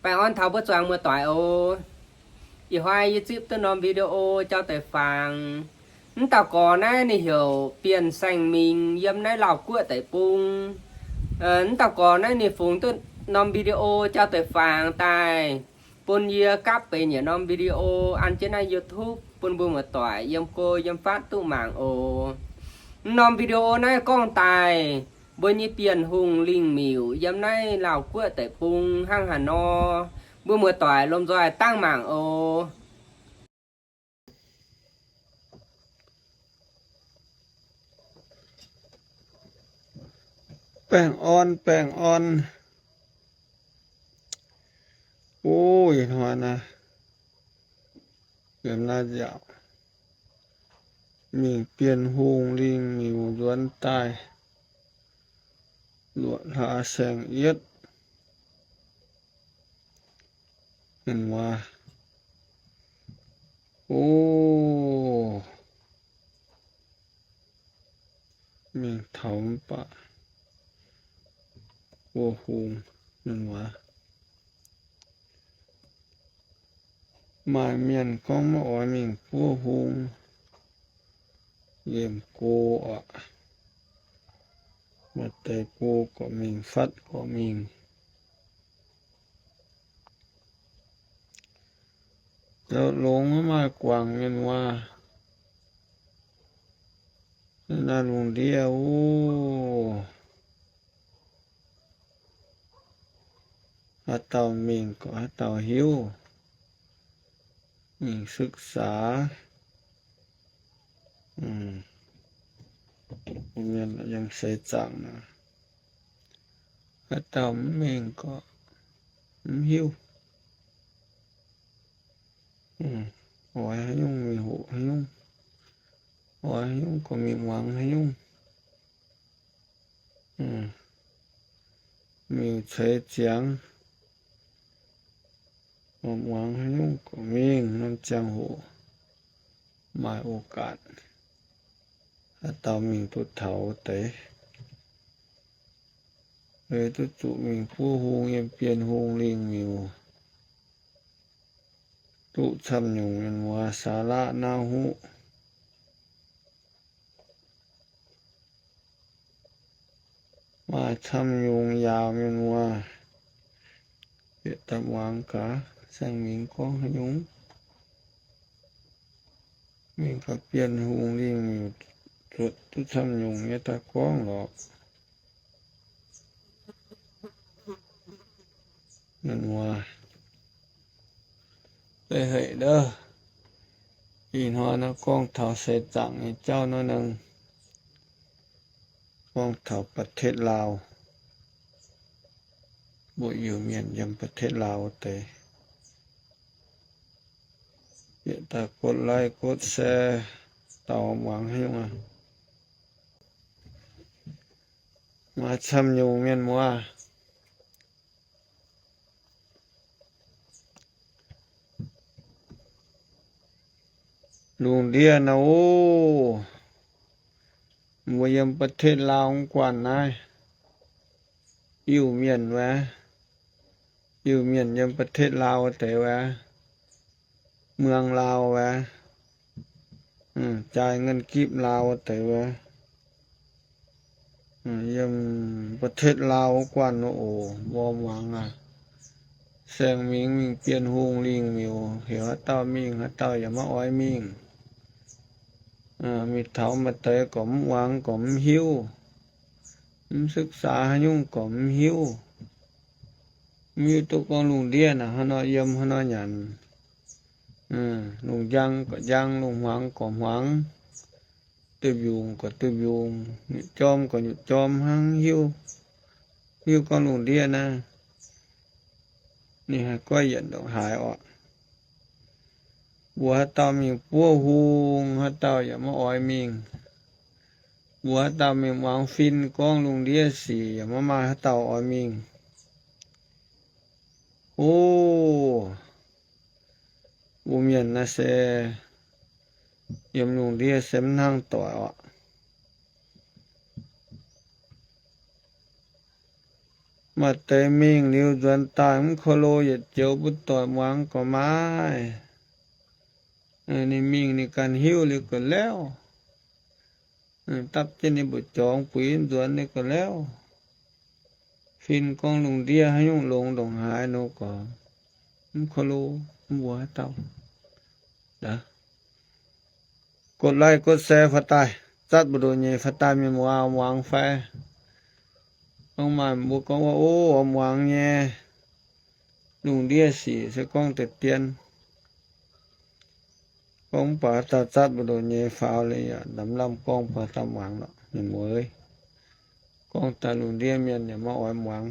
Baengh orn taux mbuo zuangx muoz-doic oc. Ih hnoi yie zipv duqv norm video jauv deix fangx. Mv dauh gorx naaiv ninh heuc Bienh Saeng Mingh, yiem naaiv Laauh Guoqv deic-bung. Mv dauh gorx naaiv ninh fungx duqv norm video jauv deix fangx daaih bun yie gapv benx yietc norm video an jienv naaiv YouTube bun mbuo muoz-doic yiem go yiem fatv duqv mangc oc. Mv norm video naaiv gorngv daaih mbuo nyei Bienh Hungh lingh miuc yiem naaiv Laauh Guoqv deic-bung hnangv haaix nor. Mbuo muoz-doic lomh nzoih dangv mangc oc. Baengh orn, baengh orn. O, ih hnoi naaiv, yiem naaiv nziaauc, mingh Bienh Hungh lingh miuc nzuonx daaih, luoqc hlaax saeng-yietv mienh muoz. O, mingh taux mv baac buov hung mienh muoz. Maaih mienh gorngv maiv oix mingh buov hung, liemh go oc. Maaih deix go gorqv mingh, fatv gorqv mingh. Zoux longx maiv maaih guangc mienh muoz. Naaiv lungh ndiev oc. Haaix dauh mingh gorqv haaix dauh hiuv. Mingh ศึกษา. Mienh yiem seix zaangc naaic, haaix dauh mv mingh gorqv mv hiuv. Oix haaix nyungc mingh hoqc haaix nyungc, oix haaix nyungc gorqv mingh muangx haaix nyungc. Mingh ceix ziangx, muangx haaix nyungc gorqv mingh. Norm ziangh hoc maaih โอกาส haaix dauh mingh duqv taux wuov deix, duqv zuqc mingh buov hung yiem Bienh Hungh lingh miuc, duqv camv nyungc mienh muoz สาระ naaiv huv. Maaih camv nyungc yaauc mienh muoz, bieqc daaih muangx gaax Saeng Mingh gorngv haaix nyungc. Mingh gaax Bienh Hungh lingh miuc, zuotc duqv camv nyungc nyei daaih gorngv lorqc. Mienh muoz, deix haic ndov. Ih hnoi nor gorngv taux seix zaangc nyei jauv nor, gorngv taux ประเทศลาว, mbuo Iu-Mienh yiem ประเทศลาว wuov deix, bieqc daaih กดไลค์ กดแชร์ dauh muangx haaix nyungc aqv. Maaih camv nyungc mienh muoz. Lungh ndiev naaiv oc, mbuo yiem ประเทศลาว guanh naaiv, Iu-Mienh wuov, Iu-Mienh yiem ประเทศลาว wuov deix wuov, เมืองลาว wuov, jai เงินกีบลาว wuov deix wuov, yiem ประเทศลาว guanh nor oc, mbuo muangx aqv. Saeng Mingh mingh Bienh Hungh lingh miuc, heuc haaix dauh mingh, haaix dauh yaac maiv oix mingh. Mingh taux maaih deix gorqv mv muangx, gorqv mv hiuv, mv ศึกษา haaix nyungc gorqv mv hiuv. Mv hiuv duqv gorngv lungh ndiev naaic haaix nor yiem, haaix nor nyanc. Lungh njang gorqv njang, lungh hmuangx gorqv hmuangx, duih mbiungc gorqv duih mbiungc, nyutc jorm gorqv nyutc jorm, hnangv hiuv, hiuv gorngv lungh ndiev naaiv ninh haih goiv yienc ndongc haaix orqc. Mbuox haaix dauh mingh buov hung, haaix dauh yaac maiv oix mingh. Mbuox haaix dauh mingh muangx fin gorngv lungh ndiev sic, yaac maiv maaih haaix dauh oix mingh. O, mbuo mienh naaiv se yiem lungh ndiev se mv hnangv doic orqc. Maaih deix mingh liuz nzuonx daaih mv ko lo yietc joux mbuo doic muangx gorqv maiv. Ninh mingh ninh ganh hiuv liuz ga'lauv. Dapv jienv ninh mbu'jorngx buix nzuonx ninh ga'lauv. Fin gorngv lungh ndiev haaix nyungc longx ndongc haaix nor gorqv mv ko lo, mv mbuox haaix dauh. Gotv like gotv share fai daaih, zatv mbu'ndongx nyei fai daaih mienh muoz muangx fai. Gorngv maaih mbuo gorngv wuov, o, muangx nyei lungh ndiev sic se gorngv deix dien. Gorngv mv baac haaix dauh zatv mbu'ndongx nyei faaux liuz yaac lamh-lamh gorngv baac dauh muangx lorqc, mienh muoz. Gorngv daaih lungh ndiev mienh yaac maiv oix muangx.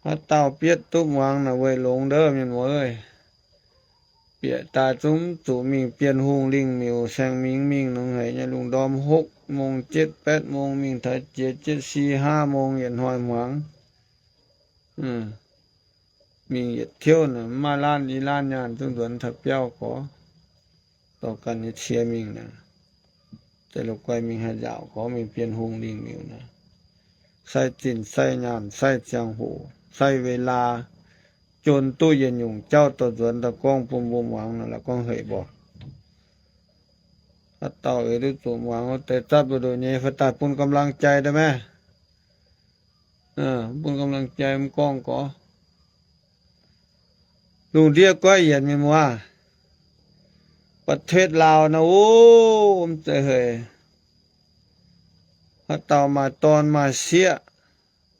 Haaix dauh bietv duqv muangx naaic weic longx ndov, mienh muoz. Bieqc daaih zungv zuqc mingh Bienh Hungh lingh miuc saeng-mingh mingh nongc haic nyei lungh ndorm hopv mong jietv baeqv mong mingh taux jiex jietv si haav mong yietc hnoi hmuangx. Mingh yietc tiuv naaic mv maaih laanh i laanh nyaanh zungv nzuonx taux biauv gorx, dorh ganh nyei cie mingh naaic. Za'gengh guai mingh haih nzaaux gorx mingh Bienh Hungh lingh miuc naaic. Sai zinh sai nyaanh sai ziangh hoc sai เวลา, jon duqv yietc nyungc jauv dorh nzuonx daaih gorngv bun mbuo muangx naaic la'guaih hec mborqc. Haaix dauh eix duqv zuqc muangx wuov deix zatv mbu'ndongx nyei fai daaih bun กำลังใจ daaih maah. Bun กำลังใจ mv gorngv gorx. Lungh ndiev goiv yienc mienh muoz, ประเทศลาว naaiv, o, mv zeiz hec. Haaix dauh maaih dorn maaih sieqv,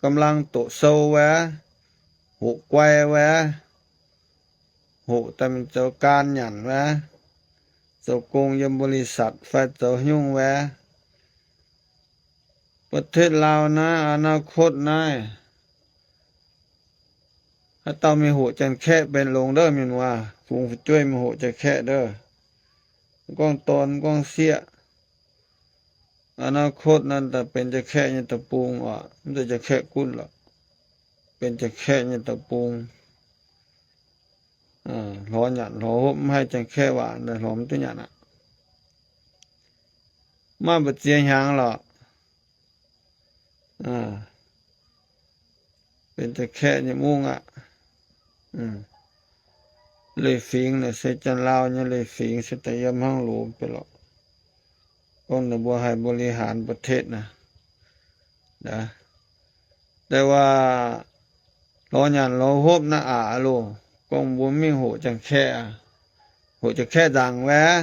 กำลัง doqc sou wuov, hoqc guai wuov, hoqc daaih mingh zoux การ nyanc wuov, zoux gong yiem บริษัท fai zoux haaix nyungc wuov, ประเทศลาว naaiv อนาคต naaiv, haaix dauh mingh hoqc Janx-Kaeqv benx longx ndov mienh muoz, fungx fu'jueiv mingh hoqc Janx-Kaeqv ndov. Mv gorngv dorn mv gorngv sieqv, อนาคต naaiv daaih benx Janx-Kaeqv nyei deic-bung oc, mv zeiz Janx-Kaeqv gunv lorqc. Benx Janx-Kaeqv nyei deic-bung. Lorz nyanc lorz hopv mv haih Janx-Kaeqv waac, lorz mv duqv nyanc aqv. Maaih mbu'ziex hnyangx lorqc. Benx Janx-Kaeqv nyei mungv aqv. Leiz-fingx naaic se Janx-Lauh nyei leiz-fingx se da'yiem hnangv loz beiv lorqc. Gorngv ninh mbuo haih บริหารประเทศ naaic, daaih waac lorz nyanc lorz hopv naaiv aqc loh. Gorngv mbuo mingh hoqc Janx-Kaeqv, hoqc Janx-Kaeqv nzaangc wuov,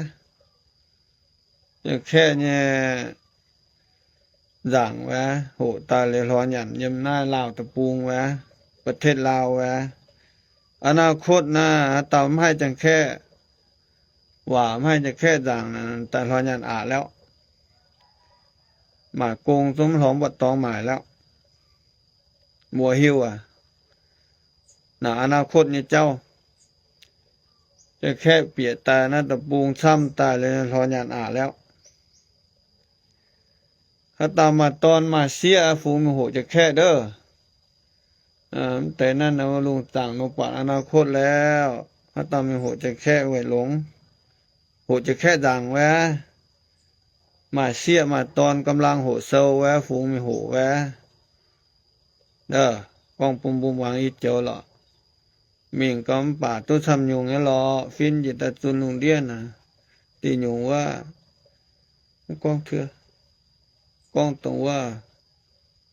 Janx-Kaeqv nyei nzaangc wuov, hoqc daaih liuz lorz nyanc yiem naaiv Laauh deic-bung wuov, ประเทศลาว wuov. อนาคต naaiv haaix dauh mv haih Janx-Kaeqv waac, mv haih Janx-Kaeqv nzaangc, daaih lorz nyanc aqc lauh. Maaic gong zungv lorz mv buatc dorngx maaic lauh. Mbuo hiuv aqv. Naaic อนาคต nyei jauv. Janx-Kaeqv bieqc daaih naaiv deic-bung camv daaih liuz lorz nyanc aqc lauh. Haaix dauh maaih dorn maaih sieqv fungx mingh hoqc Janx-Kaeqv ndov. Mv deix naaiv lungh zaangc nor buatc อนาคต lauh. Haaix dauh mingh hoqc Janx-Kaeqv weic longx, hoqc Janx-Kaeqv nzaangc wuov, maaih sieqv maaih dorn กำลัง hoqc sou wuov, fungx mingh hoqc wuov. Gorngv bun mbuo muangx i joux lorqc. Mingh gau mv baac duqv camv nyungc nyei lorqc. Fin njiec daaih zunh lungh ndiev naaic, diuh nyungc wuov, mv gorngv tiev, gorngv dongh wuov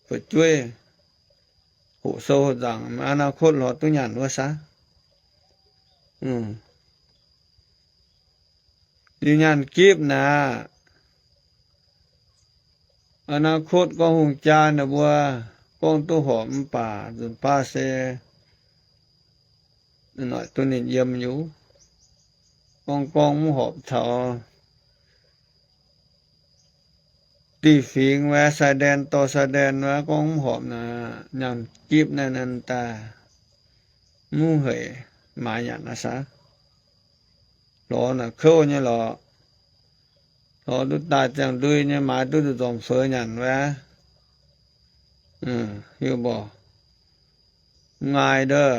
fu'jueiv hoqc sou hoqc nzaangc, อนาคต lorz duqv nyanc wuov saav. Liuz nyaanh gipv naaic, อนาคต gorngv hungh jaa ninh mbuo gorngv duqv horpc mv baac nzunc baav se noic duqv ninh yiem nyei. Gorngv gorngv mv horpc taux diuh fingx wuov, ชายแดน dorh ชายแดน wuov, gorngv mv horpc naaic, nyaanh gipv naaiv daaih mv heic maaiz nyanc aqv saav. Lorz naaic kouv nyei lorqc. Lorz duqv daaih ziangh ndui nyei maaiz duqv nzuqc nzormc feux nyanc wuov. Hiuv mborqc, mv ngaai ndov.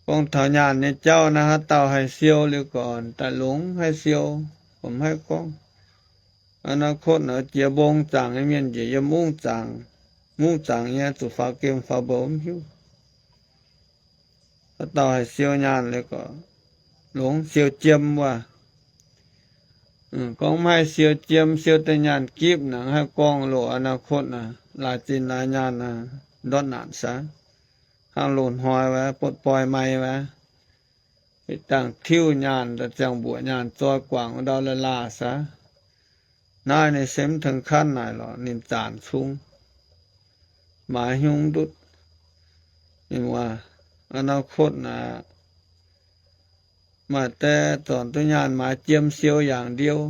Gorngv taux nyaanh nyei jauv naaiv, haaix dauh haih siou liuz gorqv daaih longx haih siou, mv haih gorngv. อนาคต naaic jiex mbong zaangc nyei mienh njiec yiem mungv zaangc, mungv zaangc nyei zuqc faaux gemh faaux mbouh mv hiuv. Haaix dauh haih siou nyaanh liuz gorqv longx, siou jiem wuov. Gorngv mv haih siou jiem, siou deix nyaanh gipv naaic, haih gorngv loc อนาคต naaic, laaix zinh laaix nyaanh naaic, ndortv naanc saax, hnangv loz-hnoi wuov, butv-boih mai wuov, hitv dangh tiuv nyaanh, ziangh mbuoqc nyaanh zoi guangc ndau la'laah saax. Naaiv ninh se mv tengx kanv naaic lorqc, ninh zaanc cungv, maaiz hnyouv ndutv. Ninh mbuo อนาคต naaic, maaih deix zornc duqv nyaanh maaiz jiem siou yangh ndiouv.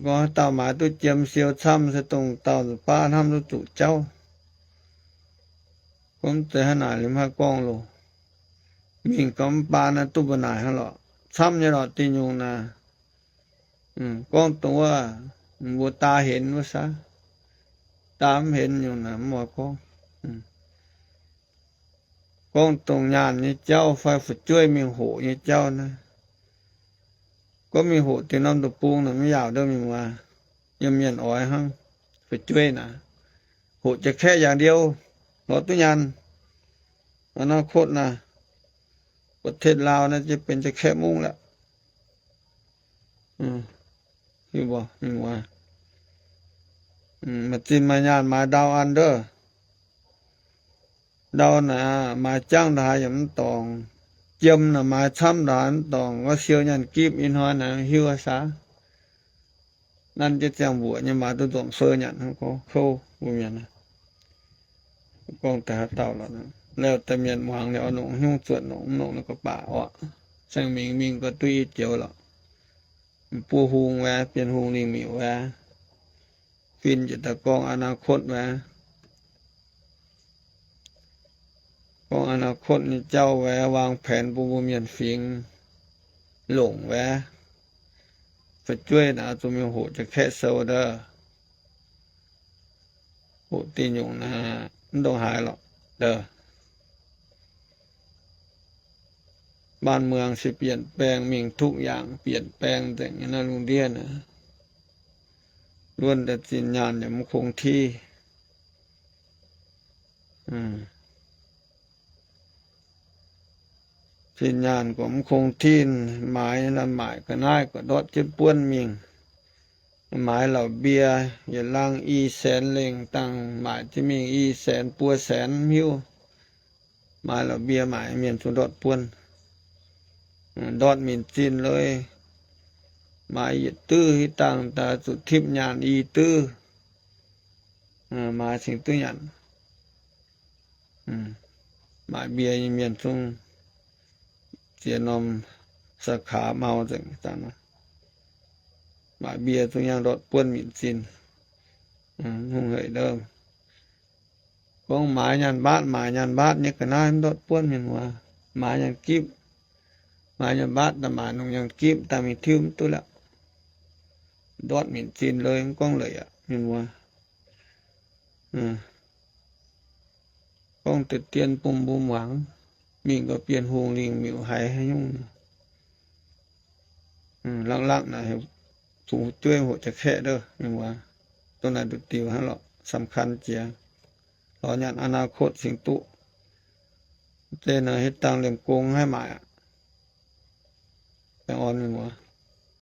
Gorngv haaix dauh maaiz duqv jiem siou camv se dongh dauh nzuqc baav hnamv duqv zuqc jauv. Gorngv deix hnangv naaic liuz mv haih gorngv loh. Mingh gau mv baac naaiv duqv mbuo naaic hnangv lorqc. Camv nyei lorqc, diuh nyungc naaic. Gorngv dongh wuov, mbuo daa henx wuov saax, daa mv henx nyungc naaic mv oix gorngv. Gorngv dongh nyaanh nyei jauv fai fu'jueiv mingh hoqc nyei jauv naaiv, gorngv mingh hoqc diuh norm deic-bung naaic mv yaauc ndouh mingh muoz, yiem mienh oix hnangv. Fu'jueiv naaic, hoqc jaa-kaeqv yangh ndiouv, lorz duqv nyaanh. อนาคต naaic, ประเทศลาว naaiv jienv benx jaa-kaeqv mungv laqv. Hiuv mbuo mingh muoz, maaih zinh maaih nyaanh maaiz ndau an ndouh. Ndau naaic maaiz jangv ndaaix yaac mv dorngc. Jiem naaic maaiz camv ndaaix mv dorngc. Wuov siou nyaanh gipv ih hnoi naaic hiuv saax. Nanv jienv ziangh mbuoqc nyei maaiz duqv nzomc fou nyanc hnangv gorngv kouv mbuo mienh. Gorngv daaih haaix dauh lorqc, laeh daaih mienh muangx liuz oix nongc hnyouv zuotc nongc, mv nongc nor ga'baac orqc. Saeng-mingx mingh gau duqv i joux lorqc. Buo hungh wuov, Bienh Hungh Lingh Miuc wuov, fin njiec daaih gorngv อนาคต wuov. Gorngv อนาคต nyei jauv wuov, วางแผน bun mbuo mienh fingx longc wuov. Fu'jueiv naaic zuqc mingh hoqc jaa-kaeqv sou ndouh. Hoqc diuh nyungc naaic mv ndongc haaix lorqc. บ้านเมือง se เปลี่ยนแปลง mingh duqv yangh เปลี่ยนแปลง nzengc nyei naaiv lungh ndiev naaic. Luonx daaih zinh nyaanh yaac mv คงที่. Zinh nyaanh gorqv mv คงที่, maaiz naaiv maaic ga'naaiv gorqv ndortv jienv buonv mingh. Maaiz laauc mbie yietc lang i แสน lengh, dangh maaic jienv mingh i แสน buo แสน mv hiuv. Maaiz laauc mbie maaic mienh zungv ndortv buonv, ndortv minc zinh lui. Maaiz yietc duqv hitv dangh daaih zuqc tipv nyaanh i duqv, maaiz cingx duqv nyanc. Maaic mbie nyei mienh zungv ziex norm สาขา mau nzengc. Maaic mbie zungv yangh ndortv buonv minc zinh. Hungh hec ndouh. Gorngv maaiz nyaanh mbaatv, maaiz nyaanh mbaatv nyei ga'naaiv mv ndortv buonv mienh muoz. Maaiz nyaanh gipv, maaiz nyaanh mbaatv daaih maaiz nongc nyaanh gipv daaih mingh tiuv mv duqv laqv. Ndortv minc zinh lui mv gorngv leiz aqv mienh muoz. Gorngv deix dien bun mbuo muangx, mingh gau Bienh Hungh Lingh Miuc haiz haaix nyungc. Lakv lakv naaic, zuqc fu'jueiv hoqc jaa-kaeqv ndouh mienh muoz. Dongh naaic nduqc diuc hnangv lorqc, สำคัญ jiex. Lorz nyanc อนาคต cingx duqv. Deix naaic hitv dangh liemh gong haih maaic aqv. Dangh orn mienh muoz.